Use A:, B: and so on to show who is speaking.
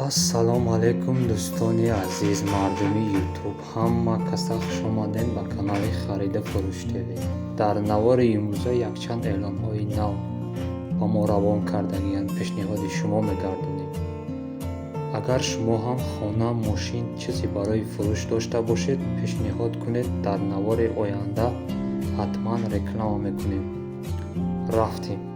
A: Ассалому алайкум, дӯстони азиз, мардуми Ютуб, ҳама каса хушомадед ба канали Хариду фурӯш ТВ. Дар навори имрӯза якчанд эълонҳои нав ба мо равон кардагианд, пешниҳоди шумо мегардонем. Агар шумо ҳам хона, мошин, чизе барои фурӯш дошта бошед, пешниҳод кунед, дар навори оянда ҳатман реклама мекунем. Рафтем.